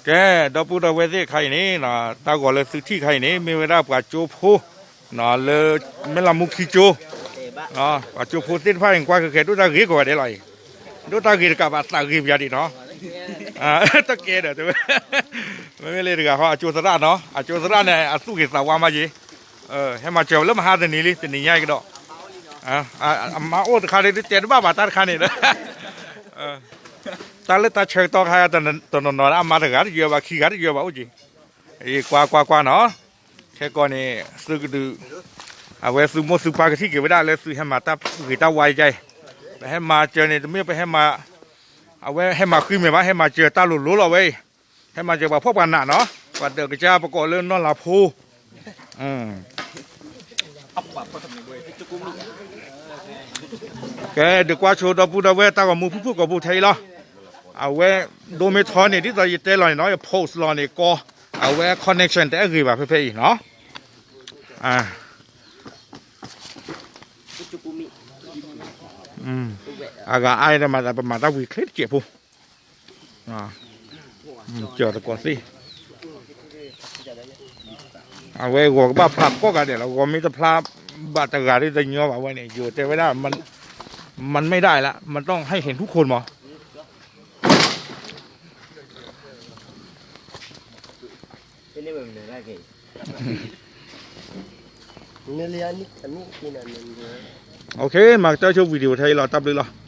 ကဲ ဒီပုၢ်ဒီဝဲၢ်သ့ၣ်တခါအံၤန့ၣ် တၢ်ဂီၤလၢသုထံၣ်တခါအံၤန့ၣ် မ့ၢ်ဝဲဒၣ်ပှၤကၠိဖိ လၢမဲၢ်လးမူခံကၠိ ပှၤကၠိဖိသ့ၣ်တဖၣ်အံၤ ကွၢ်ဃဲဃဲ ဒိၣ်တၢ်ဂ့ၤကိးဂၤဒဲးလီၤအံၤ, ဒိၣ်တၢ်ဂ့ၤတကးဘၣ် သးဂ့ၤပယၤဒံးနီၤ, တကဲဒီး မ့မ့ၢ်လၢတဂၤဟီ အကၠိသရၣ်နီၤ အကၠိသရၣ်န့ၣ် အသူၣ်ဂ့ၤသးဝါမးက့ၤ, ဟဲမၤစၢၤလၢမဟါတနံၤလံ တနံၤညါကဒီး, အမါအိၣ်တခါဒီး တဲတဘၣ်ဘၣ်တၢ်တခါန့ၣ်ဒီး တၢ်လၢတၢ်ဆၢကတီၢ်ခါ တနီၤနီၤဒၣ်အမါတဂၤတယၢၤဘၣ် ခံဂၤတယၢၤဘၣ်အိၣ်က့ၤ, ကွၢ်ကွၢ်ကွၢ်နီၤ, ခဲကီးန့ၣ် သုကဒုး အဝဲသုမိၢ်သုပၢ်ကထံၣ်က့ၤဝဲဒၣ်လၢသုဟဲမၤတၢ်ဂ့ၤတၢ်ဝါယါအံၤ, ပဟဲမၤစၢၤန့ၣ် တမ့ၢ်ပဟဲမၤ အဝဲဟဲမၤဃံမဲာ်ဘၣ် ဟဲမၤစၢၤတၢ်လိၤလိၤလီၤဝဲအံၤ, ဟဲမၤစၢၤပှၤဖှီၣ်ပှၤနးနီၤ, ပှၤဒၢးကစၢ်ပကိးလၢနီၢ်လၤဖိ ကဲ ဒုးကွၢ်ဆိဒီပုၢ်ဒီဝဲၢ်တၢ်ဂီၤမူဖုၣ်ဖုၣ်ကိာ်ပူၤထဲအံၤလီၤ, အဝဲဒိမ့ၢ်ထီန့ၣ် ဒ်သိးယတဲလီၤန့ၣ်နီၤ ယ post လီၤန့ၣ်ကီ, အဝဲ connection တအဲၣ်ဂ့ၤဘၣ်ဖဲဖဲအံၤနီၤ, အဂၤအါဒီးမၤသး ပမၤတၢ်ဝံၤချ့တစဲးဖိ, ကၠီၤတကိးသ့ၣ်, အဝဲဂီၤကဘၣ်ဖျါကိးဂၤဒဲးလီၤ, ဂီၤမ့ၢ်တဖျါဘၣ်တဂၤဒီးတညီဘၣ်ဝဲန့ၣ် ယိၤတဲဝဲဒၣ် မ့ၢ်ဒၣ်လၢ မ့ၢ်တၢ်ဟဲဟ့ၣ်ထူခိၣ်မး မ့ၢ်လၢအနံၣ် အနံၣ်ကန OK မၤကတၢၢ်ဆိ video ထဲအံၤလီၤ တၢ်ဘျုးလီၤ.